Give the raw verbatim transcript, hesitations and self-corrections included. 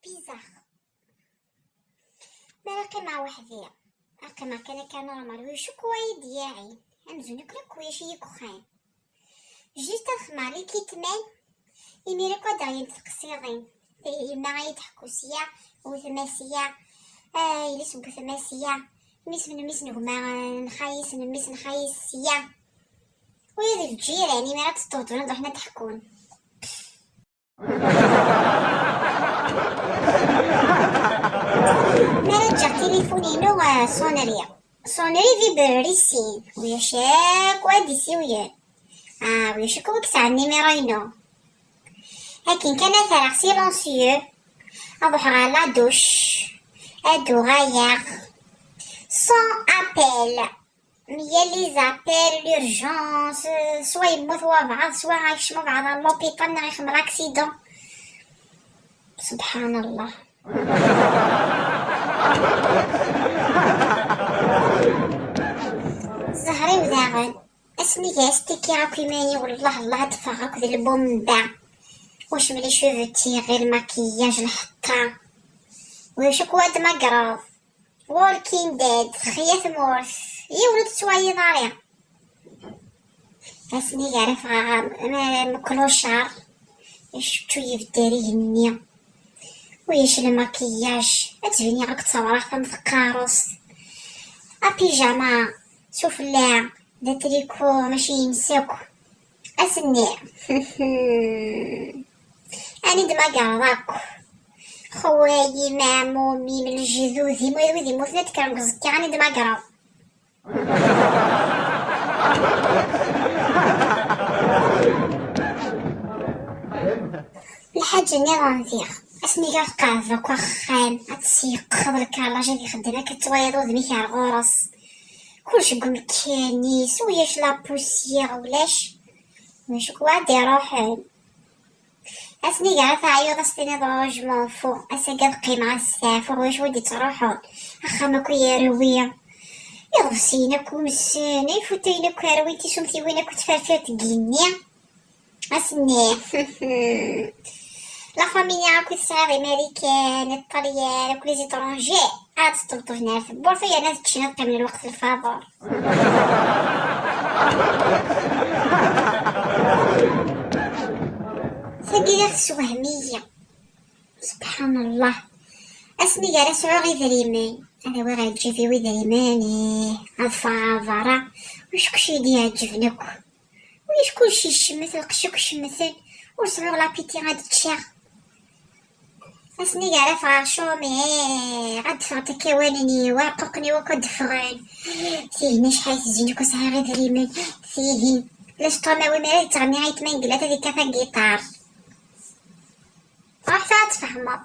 Bizarre. Mi ara qqimeɣ weḥd-i, ad qqimeɣ kan akka normal, ulac akk wayen i d-yaɛin. Amzun akk akk ulac-iyi deg uxxam. Juste ad xedmeɣ l'équipement, imir akk ad d-ɣlint teqsiḍin. Yemma ad yi-d-teḥku sya, wetma sya, ah, yelli-s n wetma sya, mmi-s n mmi-s n gma n xali-s n mmi-s n xali-s sya. Ula d lǧiran imir ad d-ṭṭuḍun ad ruḥen ad d-ḥkun. Mi ara ǧǧeɣ tilifun-inu, ah, sonnerie. Sonnerie vibreur i sin. Ulac akk ad d-isiwlen. Ah, ulac akk win yesɛan numéro-inu. Akken kan ad t-rreɣ silencieux, ad ruḥeɣ ɣer la douche, ad uɣaleɣ sans appel. Mi yal les appels, l'urgence, soit yemmut wabɛaḍ, soit yekcem wabɛaḍ ɣer l'hôpital neɣ ixdem l'accident. Subḥan Allah. Zzher-iw daɣen. Ass-nni gar stikiɣ akk iman-iw, wellah, wellah, ad ffɣeɣ akk d lbumba. Wacemma les cheveux tirés, lmakiyaj, lḥeṭṭa. Ulac akk wa d-magreḍ. Walking Dead, texya tmurt. Yiwen ur tettwaliḍ ara. Ass-nni gar ffɣeɣ am, am, am clochard. Icečču yebder igenni. Ulac lmakiyaj. Ad ttbiniɣ akk d tawraɣt am tqarust. Apijama sufella, d atriku, mačči ines akk. Ass-nni. Ani d-magreḍ akk. Xwayim, ɛmumim, lejdud-im, wid, wid immuten ad d-kkren deg uẓekka, ani d-magreḍ. Lḥaǧa nniḍen diɣ, asmi ara tqeɛdeḍ akk axxam, ad tesseqseḍ lkarlaǧ ad ixeddem, akka tettwaliḍ udem-ik ar ɣur-s. Kullec deg umkan-is, ulac la poussière, ulac. Ulac akk wa d-iruḥen. Asmi ara teɛyuḍ, ad s-tiniḍ: "Oh, je m'en fous, ass-agi ad qqimeɣ, ad steɛfuɣ, ulac wi d-ittruḥun. Axxam akk yerwi. Iḍebsiyen akk umsen, ifutayen akk rwin, tisumtiwin akk ttferfirt deg yigenni." Ass-nni. La famille akk i tesɛiḍ, Imarikan, Iṭalyan, akk les étrangers, ad ṭṭebṭben ar tewwurt, yerna ad ččen, ad qqimen lweqt lfaḍur. Tagi d tessewhem-iyi. Subḥan Allah. Asmi ara sɛuɣ idrimen, ad awiɣ ɣer lǧib-iw idrimen, ih, ad ffɣeɣ ɣer berra. Ulac kullec i d-iɛeǧben akk. Ulac, kullec icemmet, lqecc akk cemmten. Ur sɛuɣ lapiti ad ččeɣ. Asmi ara ffɣeɣ cumi, ad d-ffɣent akka wallen-iw, iɛeqquqen-iw akk ad d-ffɣen. Tihin acḥal tezzin akk sɛiɣ idrimen. Tihin. L'estomac-iw mi ara yettɣenni ayetma n Glat ad yekkat agiṭar. Ruḥ tura ad tfehmeḍ.